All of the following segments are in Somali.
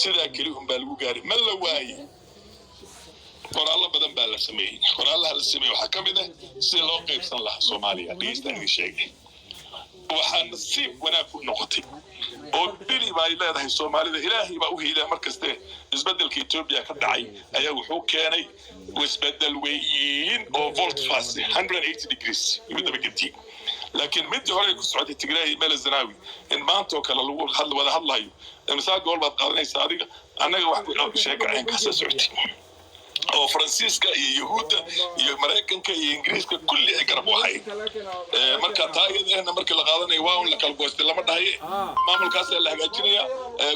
Sidaa keli un baa lagu gaaray. Ma la waayey? Qoraallo badan baa la sameeyey. Qorallaha la sameeyey waxaa ka mid ah sida loo qaybsan lahaa Soomaaliya. Dhegeystaan, idin sheegay, waxaa nasiib wanaag ku noqotay oo beri ba ay leedahay Soomaalida, Ilaahay baa u hiilaa mar kaste. Isbedelka Etoobiya ka dhacay ayaa wuxuu keenay isbedel weyn oo volte-face, 180 degrees igu dabagediyey. Laakiin midii hore ku socotay Tigray, Mele Zenawi, in maanta oo kale lagu wada hadlayo, imisaa gool baad qaadanaysaa adiga, annaga wax sheeka caynkaasa socotay oo Faransiiska iyo Yahuudda iyo Maraykanka iyo Ingiriiska kulli ay garab u ahayn. Marka taa iyada ahna markii la qaadanayo, waa un la kala goostay lama dhahaye, maamulkaasaa la hagaajinaya,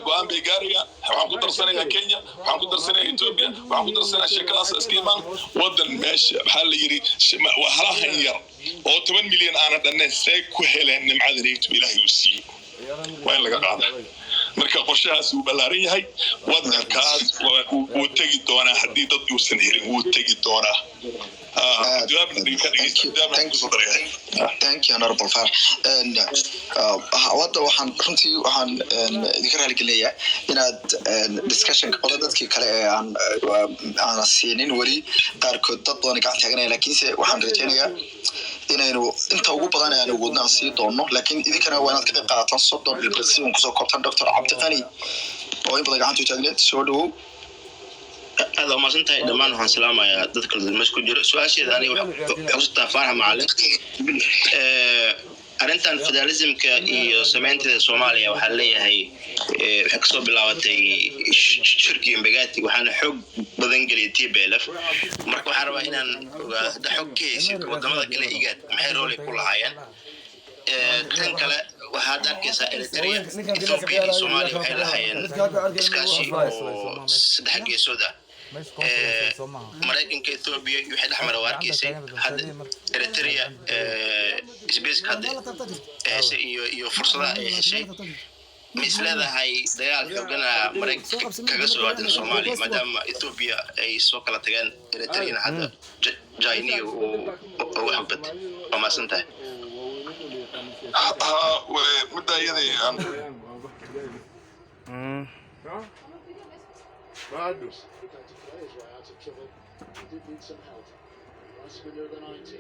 go'aan bay gaarayaan. Waxaan ku darsanayaa Kenya, waxaan ku darsanayaa Ethiopia, waxaan ku darsanayaa sheekadaas iska imaan wadan. Meesha maxaa la yidhi? Waa halahan yar oo 10 milyan aana dhannayn, see ku heleen nimcada reetu Ilaahay uu siiyey? Waa in laga qaada. Marka qorshahaas wuu ballaaran yahay. Wadankaas wuu tegi doonaa haddii dad uusan helin, wuu tegi doonaa. Jawaabna ka dhegeysta, jawaabna kusoo daraya. Thank you, Honorable Farah. Hadda waxaan runtii waxaan idinka raaligelinayaa inaad discussionka qola dadkii kale ee aan aana siinin weli, qaarkood dad badan gacan taaganaya, laakiinse waxaan rajaynayaa inaynu inta ugu badan aan awoodno aan sii doonno, laakiin idinkana waa inaad ka qayb qaadataan 30 ilbiriqsi un kusoo koobtaan. Doctor Cabdiqani oo in badan gacanta u taagneed, soo dhawow. Aad waa mahadsan tahay. Dhammaan waxaan salaamayaa dadka kala duwan meesha ku jiro. Su-aasheeda aniga waxay xusuustaa Faarax Macalin. Arrintan federalismka iyo sameynteeda Soomaaliya waxaa leeyahay waxay kasoo bilaabatay shirkii Mbagati, waxaana xoog badan geliyay TPLF. Marka waxaan rabaa inaan ogaado hadda xog ka haysid wadamada kale IGAD maxay role ku lahaayeen. Tan kale, waxaad arkaysaa Eritrea, Ethiopia iyo Soomaaliya waxay lahaayeen iskaashi oo saddex geesood ah. Maraykanka, Ethiopia iyo wixii dhexmara waa arkaysay. Hadda Eritrea spaceka hadda heshay iyo fursadaha ay heshay, ma is leedahay dagaal xoogana Maraykanka kaga soo aadan Soomaaliya, maadaama Ethiopia ay soo kala tageen, Eritreana hadda China uu uga xog batay? Waa mahadsan tahay. Ha, midda iyada aan Bado. He did need some help. Last minute of the 90.